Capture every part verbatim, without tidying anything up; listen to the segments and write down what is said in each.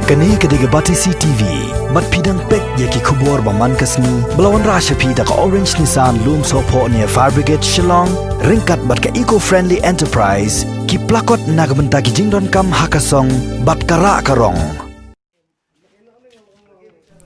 Kane ka dei ka Batesi T V. Bad phi dang peit ïa ki khubor ba man ka sngi ba la wanrah sha phi da ka Orange Nissan Lumsohphoh near Fire Brigade Shillong, ryngkat bad ka Eco Friendly Enterprise, ki plakot na ka bynta ki jingdonkam ha ka song bad ka rah ka rong.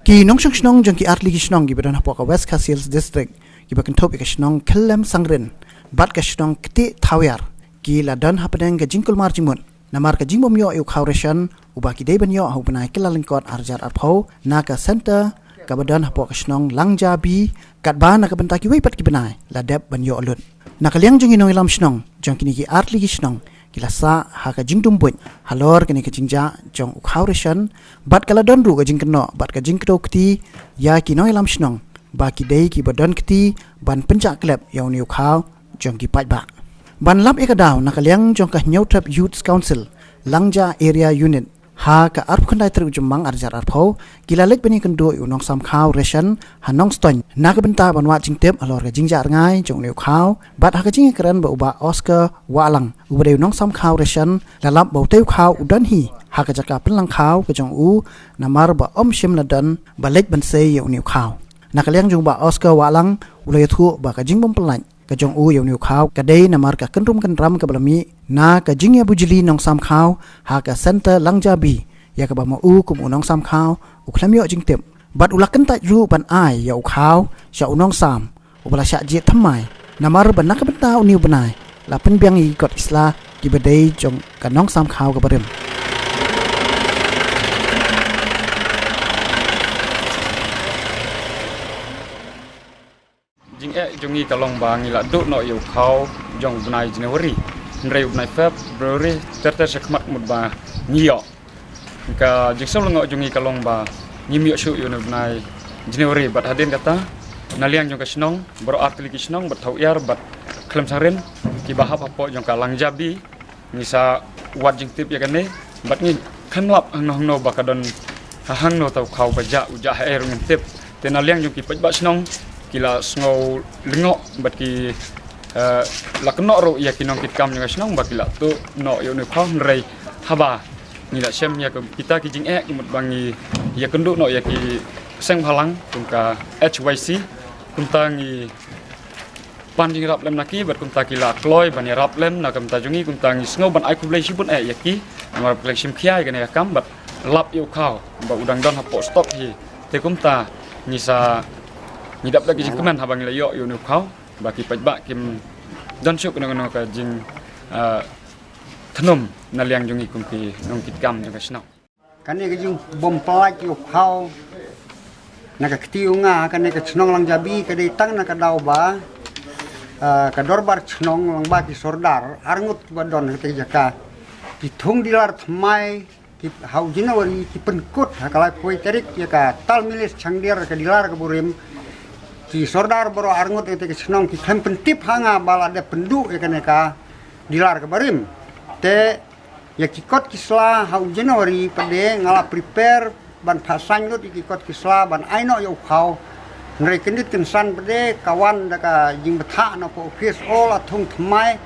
Ki nongshong shnong jong ki artylli ki shnong kiba don hapoh ka West Khasi Hills District, kiba kynthup ïa ka shnong Khyllem Sangrin bad ka shnong Ktieh Thawiar, ki la don hapdeng ka jingkulmar jingmut namar ka jingbym ïoh ïa u khaw ration uba ki dei ban ïoh ha u bnai Kyllalyngkot arhajar arphew na ka center kaba don hapoh ka shnong Langjabi, katba na ka bynta kiwei pat ki bnai la dep ban ïoh lut. Na ka liang jong ki nongïalam shnong jong kine ki artylli ki shnong, ki la sah ha ka jingdum buit halor kane ka jingjia jong u khaw ration, bad ka la don ruh ka jingkynnoh bad ka jingkdew kti ïa ki nongïalam shnong ba ki dei kiba don kti ban pynjah klep ïa une u khaw jong ki paidbah. Ban lap ïa ka daw, na ka liang jong ka Hynñiewtrep Youth Council Langja Area Unit, ha ka arphew khyndai tarik u Jymmang arhajar arphew, ki la leit ban ïakynduh ïa u nongsam khaw ration ha Nongstoiñ na ka bynta ban wad jingtip halor ka jingjia rngai jong une u khaw, bad ha ka jingïakren bad u Bah Oscar Wahlang, uba dei u nongsam khaw ration, la lap ba utei u khaw u don hi ha ka jaka pynlang khaw ka jong u, namar ba ym shym la don ba leit ban sei ïa une u khaw. Na ka liang jong u Bah Oscar Wahlang, u la ïathuh ba ka jingbym pyllait ka jong u ïa une u khaw ka dei namar ka kynrum kynram kaba la mih na ka jingïabujli nongsam khaw ha ka center Langjabi, ïa kaba ma u kum u nongsam khaw u khlem ïoh jingtip. Bad u la kyntait ruh ban ai ïa u khaw sha u nongsam uba la shah jied thymmai, namar ba na ka bynta une u bnai la pynbiang ïa ki kot ki sla kiba dei jong ka nongsam khaw kaba rim. Jingeh jong ngi ka long ba ngi la duh noh ïa u khaw jong u bnai January, hynrei u bnai February ter ter sha khmat mut ba ngi ïoh. Ka jingsngewlyngngoh jong ngi ka long ba ngim ïoh shuh ïa une u bnai January, bad hadien kata na liang jong ka shnong, baroh artylli ki shnong, bad Thawiar bad Khyllem Sangrin, kiba hap hapoh jong ka Langjabi, ngi sa wad jingtip ïa kane, bad ngi khlem lap hangno hangno ba ka don ha hangno uta u khaw ba jah, u jah haei ruh ngim tip. Te na liang jong ki paidbah shnong, ki la sngewlyngngoh bad ki, eh, la kynnoh ruh ïa ki nongkitkam jong ka shnong ba ki la tuh noh ïa une u khaw, hynrei haba ngi la shem ïa ka, kita ki jingeh, ki mut ba ngi ïakynduh noh ïa ki seng bhalang kum ka H Y C, kumta ngi pan jingïarap lem na ki, bad kumta ki la kloi ban ïarap lem na ka bynta jong ngi, kumta ngi sngew ban ai khublei shibun eh ïa ki namar ba ki la shim khia ïa kane ka kam bad lap ïa u khaw ba u dang don hapoh stock hi. Te kumta ngi sa, ngi dap da ka jingkmen haba ngi la ïoh ïa une u khaw, ba ki paidbah kim don shuh kano kano ka jing, ah, thnum na liang jong ngi kum ki nongkitkam jong ka shnong. Kane ka jingbym pyllait ïa u khaw na ka kti u nga, kane ka shnong Langjabi, ka dei tang na ka daw ba, ah, ka dorbar shnong lyngba ki sordar arngut ba don ha kata ka jaka, ki thung dilar thymmai, ki ha u January ki pynkut ha ka laiphew tarik ïa ka Talmilis Changdir, ka dilar ka burim. Ki sordar baroh arngut ïa kata ka shnong ki khlem pyntip ha nga ba la dep pynduh ïa kane ka dilar ka barim. Te ïa ki kot ki sla ha u January pat de nga la prepare ban phah saiñ lut ïa ki kot ki sla ban ai noh ïa u khaw. Hynrei kyndit kynsan pat de ka wan da ka jingbthah na ka ophis, o la thung thymmai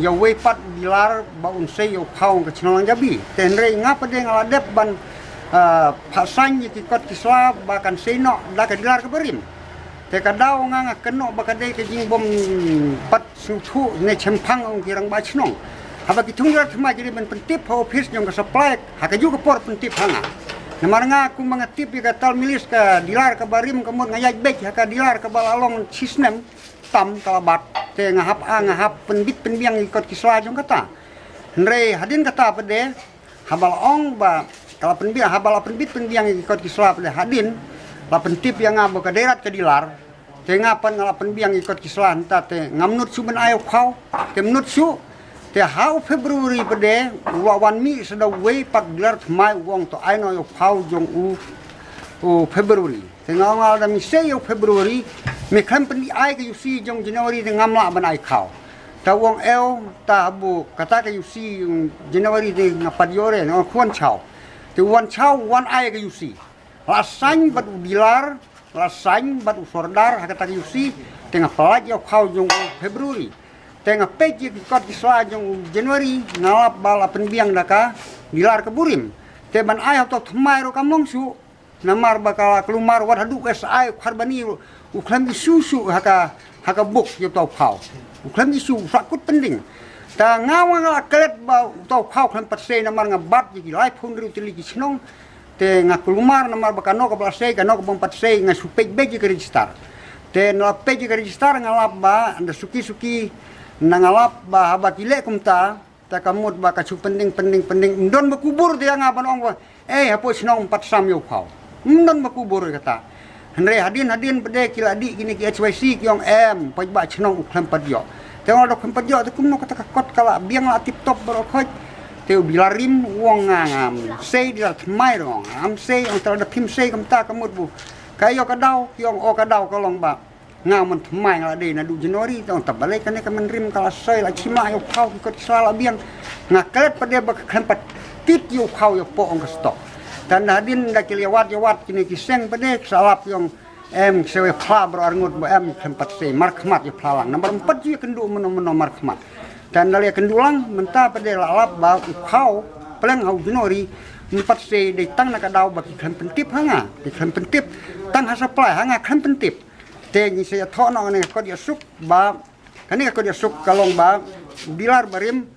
ïa uwei pat u dilar ba un sei ïa u khaw ka shnong Langjabi. Te hynrei nga pat de nga la dep ban, ah, phah saiñ ïa ki kot ki sla ba kan sei noh da ka dilar ka barim. Te ka daw nga nga kynnoh ba ka dei ka jingbym pat sngewthuh ne shemphang, ong ki rangbah shnong. Haba ki thung dilar thymmai ki dei ban pyntip ha ophis jong ka supply, ha kajuh ka por pyntip ha nga. Namar nga kumba nga tip ïa ka Talmilis ka dilar ka barim ka mut nga ïaid beit ha ka dilar kaba la long shi snem tam ka la bat. Te nga hap, ah, nga hap pynbit pynbiang ïa ki kot ki sla jong kata. Hynrei hadien kata pat de, haba la ong ba ka la pynbiang, haba la pynbit pynbiang ïa ki kot ki sla pat de hadien, la pyntip ïa nga ba ka dei rat ka dilar. Te nga pat nga la pynbiang ïa ki kot ki sla hangta, te ngam nud shuh ban ai u khaw, te ym nud shuh. Te ha u February pat de u la wan mih sa da uwei pat u dilar thymmai, u ong to ai noh ïa u khaw jong u, u February. Te nga ong, lada me sei ïa u February, me khlem pyn-ai ka U C jong January, te ngam lah ban ai khaw. Te u ong, ew, te haba kata ka U C jong January te nga pat ïoh re, nga ong khwan shaw. Te u wan shaw, u wan ai ka U C. La saiñ bad u dilar, la saiñ bad u sordar ha kata ka U C, te nga pyllait ïa u khaw jong u February. Te nga peit ïa ki kot ki sla jong u January, nga lap ba la pynbiang da ka dilar ka burim. Te ban ai ha uta u thymmai ruh kam long shuh. Namar ba ka la kulmar wat haduh ka S I u Kharbani ruh u khlem issue shuh ha ka, ha ka bok ïa uta u khaw. U khlem issue, u sah kut pending. Te nga wan nga la klet ba uta u khaw khlem pat sei namar nga bat ïa ki laiphew hynriew tylli ki shnong. Te nga kulmar namar ba kano kaba la sei, kano kaba ym pat sei, nga shu peit beit ïa ka register. Te na la peit ïa ka register nga lap ba, ynda suki suki, na nga lap ba haba ki leh kumta, te ka mut ba ka shu pending, pending, pending. Ym don ba kubur te ïa nga ban ong ba, eh, hapoh shnong ym pat sam ïa u khaw. Ym don ba kubur ïa kata. Hynrei hadien, hadien pat de ki la dih kine ki H Y C ki ong em, paidbah shnong u khlem pat ïoh. Te ong lada u khlem pat ïoh, te kumno kata ka kot ka la biang la tip top baroh khoit. Te u dealer rim u ong nga ngam sei, dealer thymmai ruh u ong ngam sei, ong te lada phim sei kumta ka mut ba ka ïoh ka daw, ki ong o ka daw ka long ba nga mon thymmai nga la dei naduh January, te ong te balei kane ka mynrim ka la soi la shim la ïa u khaw, ki kot ki sla la biang. Nga klet pat de ba ka khlem pat tit ïa u khaw ïa poh ong ka stock. Te ynda hadien da ki la ïa wad ïa wad kine ki seng pat de ki sa lap ïa ong em, ki sa ïa phla baroh arngut ba em, khlem pat sei, markhmat ïa phla lang. Namar ym pat ju ïakynduh mynno mynno markhmat. Te ynda la ïakynduh lang mynta pat de la lap ba u khaw pleng ha u January ym pat sei, dei tang na ka daw ba ki khlem pyntip ha nga, ki khlem pyntip. Tang ha supply ha nga khlem pyntip. Te ngi sa ïathoh noh kane ka kot ïasuk ba, kane ka kot ïasuk ka long ba u dealer barim,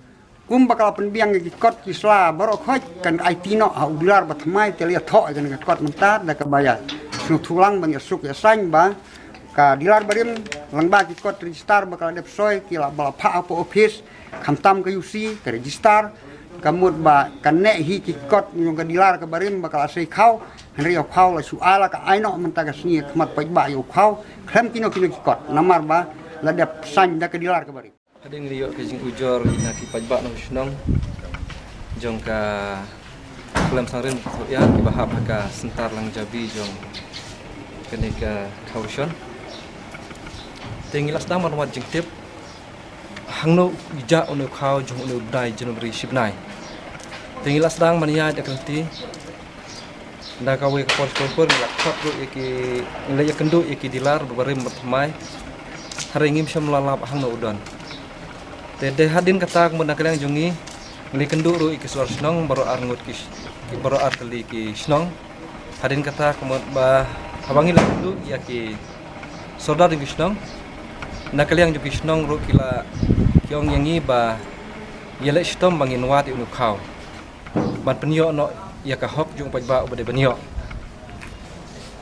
kumba ka la pynbiang ïa ki kot ki sla baroh khoit, kan aiti noh ha u dealer ba thymmai. Te la ïathoh ïa kane ka kot mynta da kaba ïa sngewthuh lang ban ïasuk ïasain ba ka dealer barim, lyngba ki kot register ba ka la dep soi, ki la ba la phah hapoh office, khamtam ka U C, ka register, ka mut ba ka neh hi ki kot jong ka dealer ka barim ba ka la sei khaw. Hynrei ïa u khaw la shu ai la ka ai noh mynta ka sngi ha khmat paidbah ïa u khaw khlem kino kino ki kot, namar ba la dep sain da ka dealer ka barim. Hadien ngi la ïoh ka jingujor na ki paidbah na u shnong jong ka Khlem Sangrim Thohïar kiba hap ha ka Centre Langjabi jong kane ka Khaw Shon. Te ngi la sdang ban wad jingtip hangno ïa une u khaw jong une u bnai January shi bnai. Te ngi la sdang ban ïaid da ka lynti da kawei ka por sha ka por ngi la khot ruh ïa ki, ngi la ïakynduh ïa ki dealer ba barim ba thymmai. Hynrei ngim shym la lap hangno u don. Te dei hadien kata ka mut na ka liang jong ngi ngi la ïakynduh ruh ïa ki sor shnong baroh arngut ki, ki baroh ar tylli ki shnong. Hadien kata ka mut ba haba ngi la ïakynduh ïa ki sordar jong ki shnong, na ka liang jong ki shnong ruh ki la, ki ong ïa ngi ba ïaleh shitom ba ngin wad ïa une u khaw ban pynïoh noh ïa ka hok jong u paidbah uba dei ban ïoh.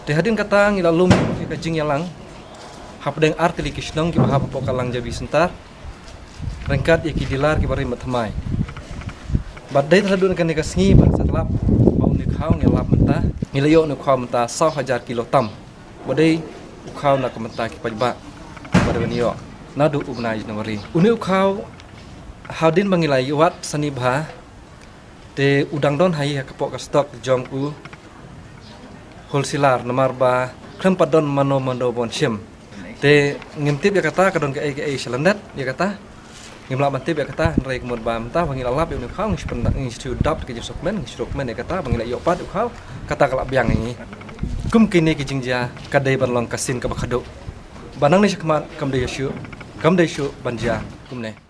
Te hadien kata ngi la lum ïa ka jingïalang hapdeng ar tylli ki shnong kiba hap hapoh ka Langjabi Centre ryngkat ïa ki dealer kiba rim ba thymmai. Bad dei tang haduh kane ka sngi ban sa lap ba une u khaw ngi lap mynta, ngi la ïoh une u khaw mynta saw hajar kilo tam. Ba dei u khaw na ka bynta ki paidbah ba dei ban ïoh naduh u bnai January. Une u khaw hadien ba ngi la ïoh wad sani bha, te u dang don hi ha ka, hapoh ka stock jong u wholesaler namar ba khlem pat don mano mano ban shim. Te ngim tip ïa kata ka don kaei kaei sha lyndet ïa kata. Ngim lah ban tip ïa kata, hynrei ka mut ba mynta ba ngi la lap ïa une u khaw ngi shu pynda, ngi shu dap ka jingsngewkmen, ngi shu sngewkmen ïa kata ba ngi la ïoh pat u khaw, kata ka la biang ïa ngi. Kum kine ki jingjia ka dei ban long ka sien kaba khadduh. Ba nangne shakhmat kam dei shuh, kam dei shuh ban jia kumne.